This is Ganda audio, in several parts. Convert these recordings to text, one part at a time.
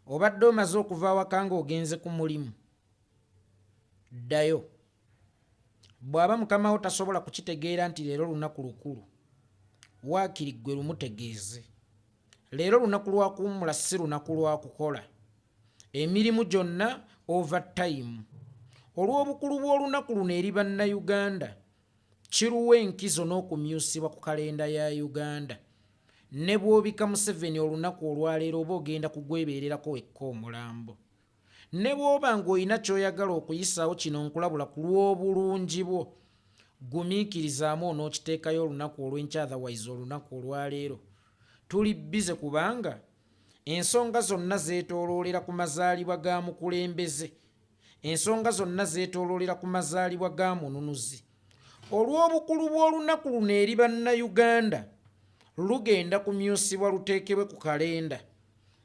Obadde omaze okuva awaka ng'ogenze ku mulimu, ddayo. Bw'aba mukama wo tasobola kukitegeera nti leero lunaku lukulu, waakiri ggwe lumutegeeze. Leero lunaku lwa kuwummula si lunaku lwa kukola. Emirimu gyonna over time. Olw'obukulu bw'olunaku luno eri Bannayuganda, kiruwa enkizo n'okumyusibwa ku kalenda ya Uganda. Ne bw'obika Museveni olunaku olwaleero oba ogenda kugwebeererako wekka omulambo. Ne bw'oba ng'olina ky'oyagala okuyisaawo kino nkulabula ku lw'obulungi bwo gumiikirizaamu onookiteekayo olunaku olw'enkya otherwise olunaku olwaleero tuli bbize kubanga ensonga zonna zeetooloolera ku mazaalibwa ga mukulembeze. Ensonga zonna zeetooloolera ku mazaalibwa ga mununuzi. Olw'obukulu bw'olunaku luno eri Bannayuganda, lugenda kumyusibwa luteekebwe ku kalenda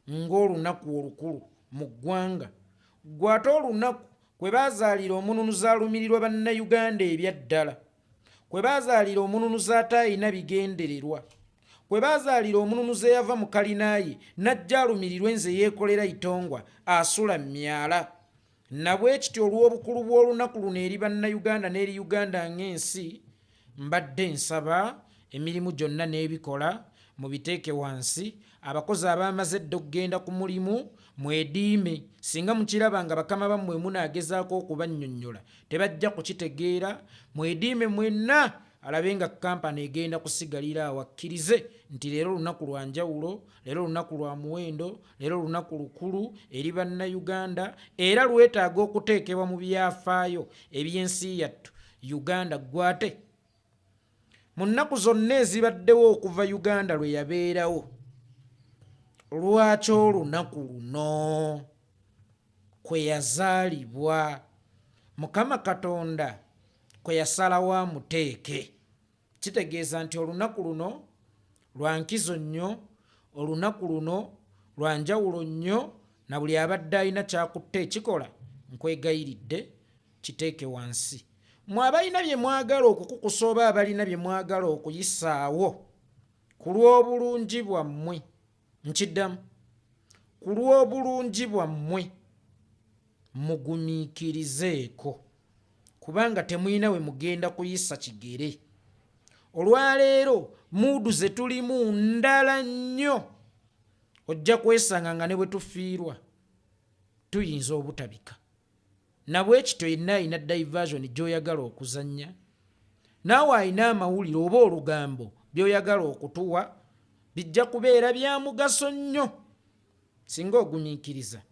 ng'olunaku olukulu mu ggwanga. Ggwe ate olunaku kwe baazaalira omununuzi alumirirwa Bannayuganda ebyaddala, kwe baazaalira omununuzi ataalina bigendererwa, kwe baazaalira omununuzi eyava mu kalina ye n'ajja alumirirwe nze yeekolera Itongwa asula mu myala. Nabwekityo olw'obukulu bw'olunaku luno eri Bannayuganda n'eri Uganda ng'ensi, mbadde nsaba emirimu gyonna n'ebikola mubiteeke wansi, abakozi abaamaze edda okugenda ku mulimu mwediime, singa mukiraba nga bakama bammwe munaagezaako okubannyonnyola tebajja kukitegeera, mwediime mwenna alabe nga kkampani egenda kusigalira awo akkirize nti leero lunaku lwa njawulo, leero lunaku lwa muwendo, leero lunaku lukulu eri Bannayuganda era lwetaaga okuteekebwa mu byafaayo eby'ensi yattu Uganda. Ggwe ate mu nnaku zonna ezibaddewo okuva Uganda lwe yabeerawo, lwaki olunaku luno kwe yazaalibwa Mukama Katonda kwe yasalawo amuteeke? Kitegeeza nti olunaku luno lwa nkizo nnyo, olunaku luno lwa njawulo nnyo, na buli abadde alina ky'akutte ekikola nkwegayiridde kiteeke wansi. Mmwe abalina bye mwagala okukukusa oba abalina bye mwagala okuyisaawo ku lw'obulungi bwammwe, nkiddamu, ku lw'obulungi bwammwe mugumiikirizeeko kubanga temulina we mugenda kuyisa kigere. Olwaleero muudu ze tulimu ndala nnyo, ojja kwesanga nga ne bwe tufiirwa tuyinza obutabika. Nabwekityo yenna alina diversion gy'oyagala okuzannya, naawe alina amawulire oba olugambo by'oyagala okutuwa bijja kubeera bya mugaso nnyo singa ogumiikiriza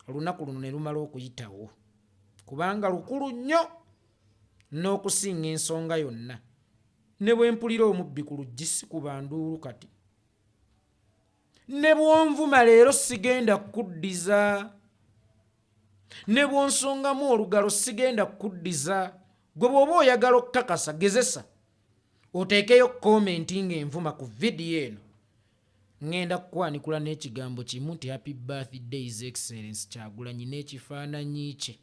olunaku luno ne lumala okuyitawo kubanga lukulu nnyo n'okusinga ensonga yonna. Ne bwe mpulira omubbi ku luggi sikuba nduulu kati. Ne bw'onvuma leero sigenda kukuddiza. Ne bw'onsongamu olugalo sigenda kukuddiza. Gwe bw'oba oyagala okukakasa gezesa oteekeyo komenti ng'envuma ku vidiyo eno. Ŋŋenda kukwanikula n'ekigambo kimu nti happy birthday His Excellence Kyagulanyi n'ekifaananyi kye.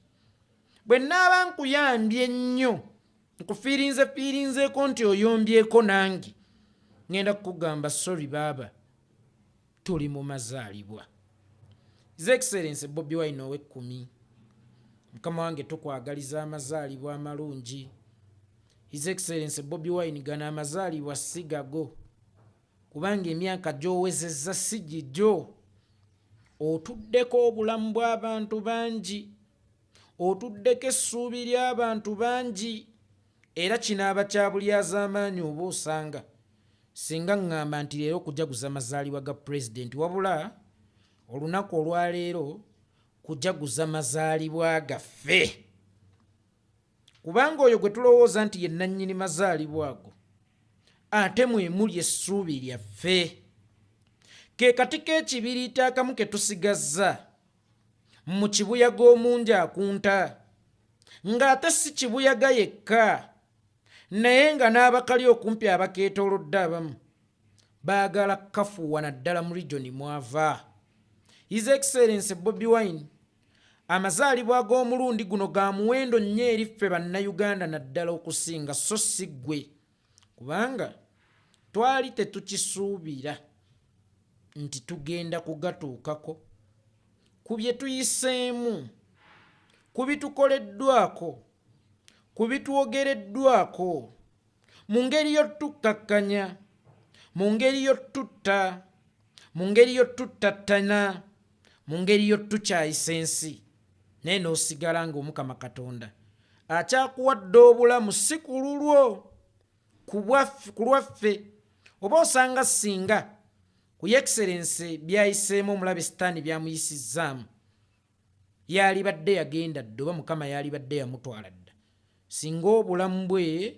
Bwe nnaaba nkuyambye nnyo nkufiirinze fiirinzeeko nti oyombyeko nange, ŋŋenda kukugamba sorry baaba tuli mu mazaalibwa. His Excellence Bobi Wine ow'ekkumi, mukama wange tukwagaliza amazaalibwa amalungi. His Excellence Bobi Wine gano amazaalibwa si gago kubanga emyaka gy'owezezza si gigyo. Otuddeko obulamu bw'abantu bangi, otuddeko essuubi ly'abantu bangi era kinaaba kya bulyazaamaanyi oba osanga singa ŋŋamba nti leero kujaguza mazaalibwa ga Pulezidenti wabula olunaku olwaleero kujaguza mazaalibwa gaffe kubanga oyo gwe tulowooza nti ye nnannyini mazaalibwa ago ate mwe muli essuubi lyaffe. Ke kati k'ekibiriiti akamu ke tusigazza mu kibuyaga omungi akunta ng'ate si kibuyaga yekka naye nga n'abakali okumpi abakeetoolodde abamu baagala kukafuuwa naddala mu regioni mw'ava. His Excellency Bobi Wine, amazaalibwa ag'omulundi guno ga muwendo nnyo eri ffe Bannayuganda naddala okusinga so si ggwe kubanga twali tetukisuubira nti tugenda kugatuukako. Ku bye tuyiseemu, ku bitukoleddwako, ku bitwogereddwako, mu ngeri y'otutukkakkanya, mu ngeri y'otutta, mu ngeri y'otuttattana, mu ngeri y'otukyayisa ensi, naye n'osigala ng'Omukama Katonda akyakuwadde obulamu si ku lulwo, ku lwaffe. Oba osanga singa ku Excellency byayiseemu omulabe Sitaani byamuyisizzaamu, yaalibadde yagenda dda oba Mukama yaalibadde yamutwala dda singa obulamu bwe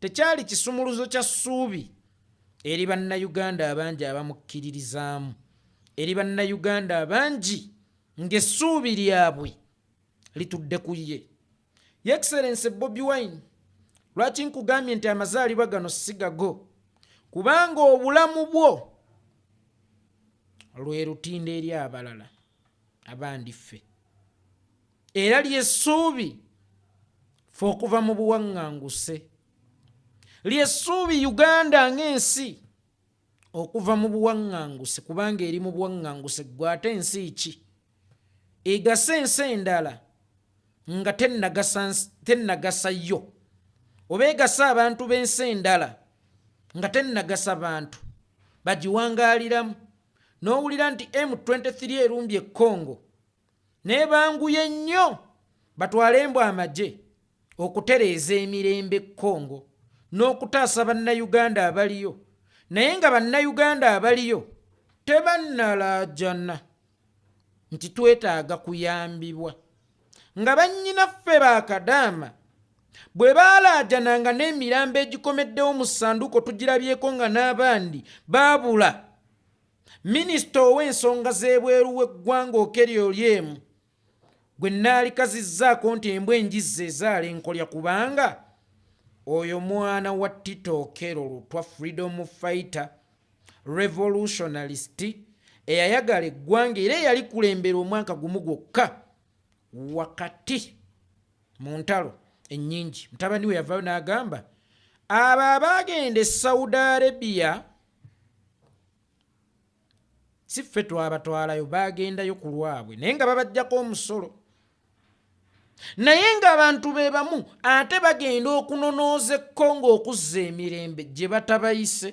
tekyali kisumuluzo kya ssuubi eri Bannayuganda abangi abamukkiririzaamu, eri Bannayuganda abangi ng'essuubi lyabwe litudde ku ye. Excellency Bobi Wine, lwaki nkugambye nti amazaalibwa gano si gago? Kubanga obulamu bwo lwe lutindo eri abalala abandi ffe, era ly'essuubi ffe okuva mu buwaŋŋanguse, ly'essuubi Uganda ng'ensi okuva mu buwaŋŋanguse, kubanga eri mu buwaŋŋanguse. Ggwe ate ensi ki egasa ensi endala nga tennagasa yo, oba egasa abantu b'ensi endala nga tennagasa bantu bagiwangaaliramu? N'owulira nti M23 erumbye Congo, naye banguye nnyo batwale embwa amagye okutereeza emirembe Congo n'okutaasa Bannayuganda abaliyo, naye nga Bannayuganda abaliyo tebannalaajana nti twetaaga kuyambibwa, nga bannyinaffe bakadaama bwe baalaajananga n'emirambo egikomeddewo mu ssanduuko tugirabyeko nga n'abandi baabula. Minisita ow'ensonga z'ebweru w'eggwanga Okello Oryem, gwe naalikazizzaako nti embwa enjizzi ezaala enkolya, kubanga oyo mwana wa Tito Okello Lutwa, freedom fighter, revolutionalist, eyayagala eggwanga era eyalikulembera omwaka gumu gwokka wakati mu ntalo ennyingi. Mutabani we yavaayo n'agamba abo abaagenda e Saudi Arabia si ffe twabatwalayo, baagendayo ku lwabwe, naye nga babajjako omusolo, naye ng'abantu be bamu ate bagenda okunonooza Ekkongo okuzza emirembe gye batabayise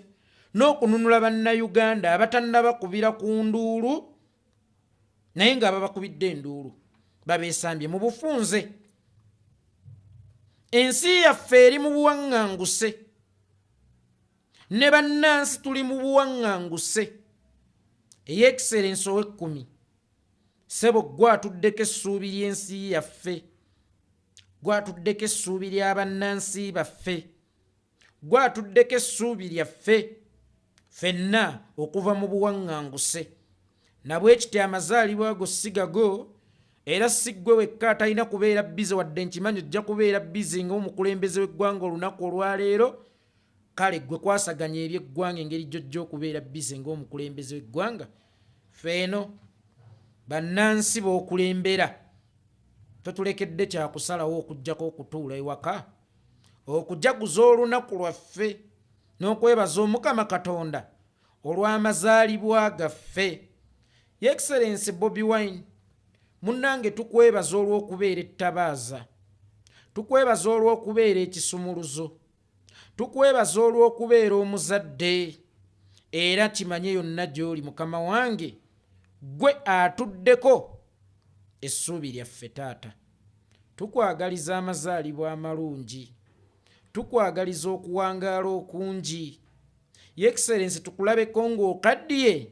n'okununula Bannayuganda abatannabakubira ku nduulu, naye nga babakubidde enduulu babeesambye. Mu bufunze, ensi yaffe eri mu buwaŋŋanguse, ne bannansi tuli mu buwaŋŋanguse. Ey'Excellency ow'ekkumi, ssebo, ggwe atuddeko essuubi ly'ensi yaffe, ggwe atuddeko essuubi ly'abannansi baffe, ggwe atuddeko essuubi lyaffe ffenna okuva mu buwaŋŋanguse. Nabwe kityo amazaalibwa ago si gago, era si ggwe wekka atalina kubeera busy, wadde nkimanyi ojja kubeera busy ng'omukulembeze w'eggwanga olunaku olwaleero. Kale ggwe kwasaganya ebyeggwanga engeri gy'ojja okubeera busy ng'omukulembeze w'eggwanga, ffeeno bannansi b'okulembera totulekedde kyakusalawo okuggyako okutuula ewaka okujaguza olunaku lwaffe n'okwebaza Omukama Katonda olw'amazaalibwa gaffe. Excellency Bobi Wine, munnange, tukwebaza olw'okubeera ettabaaza, tukwebaza olw'okubeera ekisumuluzo, tukwebaza olw'okubeera omuzadde. Era kimanye yonna gy'oli, mukama wange, ggwe atuddeko essuubi lyaffe. Taata, tukwagaliza amazaalibwa amalungi, tukwagaliza okuwangaala okungi. Excellency, tukulabeko ng'okaddiye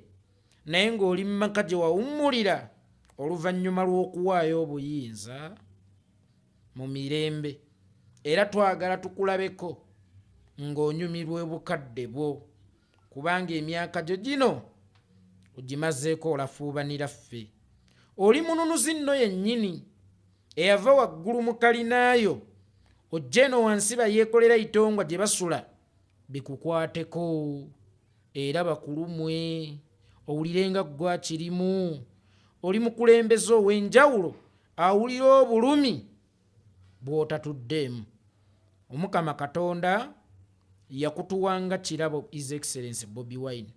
naye ng'oli mu maka gye wawummulira oluvannyuma lw'okuwaayo obuyinza mu mirembe, era twagala tukulabeko ng'onyumirwa obukadde bwo, kubanga emyaka gyo gino ogimazeeko olafuubanira ffe. Oli mununuzi nno yennyini eyava waggulu mu kalinaayo ojja eno wansi bayeekolera itongwa gye basula bikukwateko era bakulumwe owulire nga ggwe akirimu. Oli mukulembeze ow'enjawulo awulira obulumi bw'otatuddeemu. Omukama Katonda yakutuwanga kirabo, His Excellence Bobi Wine.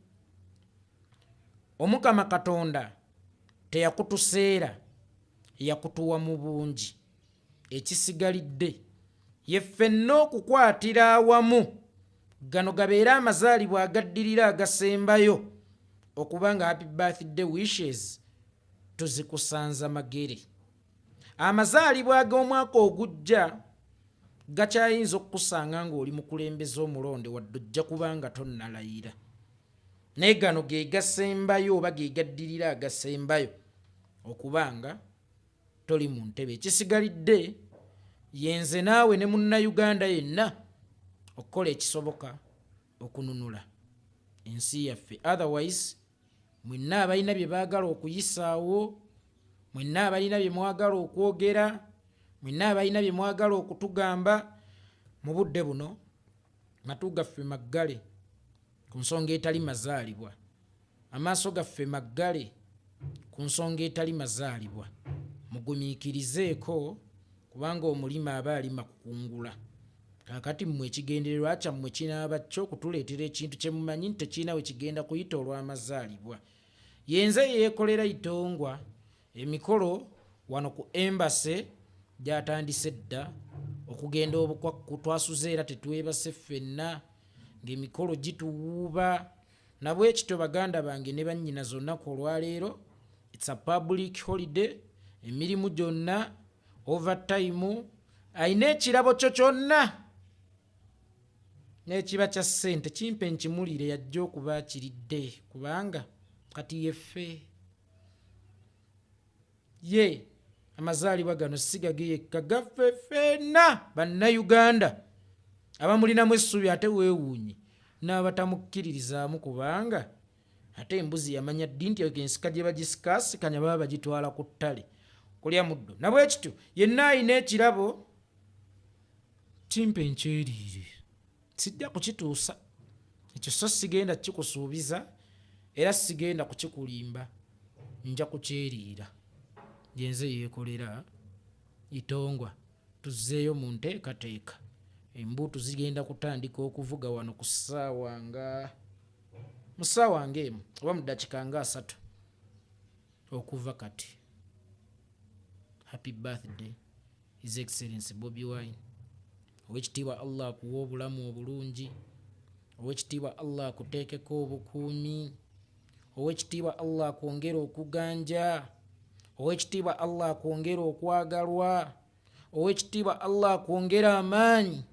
Omukama Katonda Teyakutuseera, yakutuwa mu bungi. Ekisigalidde ye ffenna okukwatira awamu gano gabeere amazaalibwa agaddirira agasembayo okuba nga happy birthday wishes tuzikusanza magere. Amazaalibwa ag'omwaka ogujja gakyayinza okukusanga ng'oli mukulembeze omulonde, wadde ojja kuba nga tonnalayira, naye gano ge gasembayo oba ge gaddirira agasembayo okuba nga toli mu ntebe. Ekisigalidde yenze naawe ne Munnayuganda yenna okukola ekisoboka okununula ensi yaffe. Otherwise, mwenna abalina bye baagala okuyisaawo, mwenna abalina bye mwagala okwogera, mwenna abalina bye mwagala okutugamba mu budde buno, matu gaffe maggale ku nsonga etali mazaalibwa, amaaso gaffe maggale ku nsonga etali mazaalibwa. Mugumiikirizeeko, kubanga omulima aba alima kukungula. Kaakati mmwe ekigendererwa kyammwe kinaaba kyo okutuleetera ekintu kye mumanyi nti tekirina we kigenda kuyita olw'amazaalibwa? Yenze yeekolera Itongwa. Emikolo wano ku embassy gyatandise dda okugenda obukwakku. Twasuze era tetwebase ffenna ng'emikolo gituwuuba. Nabwekityo, baganda bange ne bannyinaze, olunaku olwaleero it's a public holiday. Emirimu gyonna overtime. Ayina ekirabo kyo kyonna n'ekiba kya ssente, kimpe nkimulire, yajja okuba akiridde, kubanga kati yeffe ye amazaalibwa gano si gage yekka, gaffe ffenna Bannayuganda abamulinamu essuubi. Ate weewuunye n'abatamukkiririzaamu, kubanga ate embuzi yamanya ddi nti ensika gye bagisikaasikanya baba bagitwala ku ttale kulya muddo? Nabwe kityo, yenna alina ekirabo kimpe nkyeriire. Sijja kukituusa ekyo, so sigenda kikusuubiza era sigenda kukikulimba, nja kukyeriira. Yenze yeekolera Itongwa. Tuzzeeyo mu nteekateeka. Embuutu zigenda kutandika okuvuga wano ku ssaawa nga mu ssaawa ng'emu oba mu ddakiika nga 30 okuva kati. Happy birthday, His Excellence Bobi Wine. Owekitiibwa Allah akuwa obulamu obulungi, owekitiibwa Allah akuteekeko obukuumi, owekitiibwa Allah akwongere okuganja, owekitiibwa Allah akwongere okwagalwa, owekitiibwa Allah akwongere amaanyi,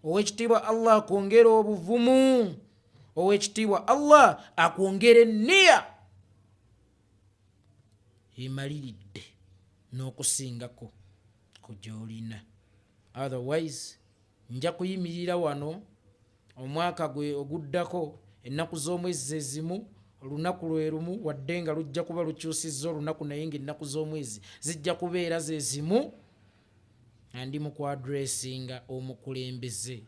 owekitiibwa Allah akwongere obuvumu, owekitiibwa Allah akwongere enniya emaliridde n'okusingako ku gy'olina. Otherwise, nja kuyimirira wano omwaka gwe oguddako, ennaku z'omwezi ezimu, olunaku lwe lumu, wadde nga lujja kuba lukyusizza olunaku, naye ngaennaku z'omwezi zijja kubeera ze zimu, nga ndi mu kwaddressinga omukulembeze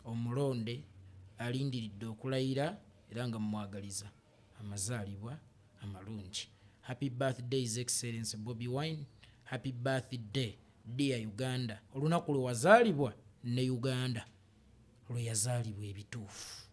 omulonde alindiridde okulayira, era nga mumwagaliza amazaalibwa amalungi. Happy birthday, His Excellence Bobi Wine. Happy birthday, dear Uganda. Olunaku lwe wazaalibwa ne Uganda lwe yazaalibwa ebituufu.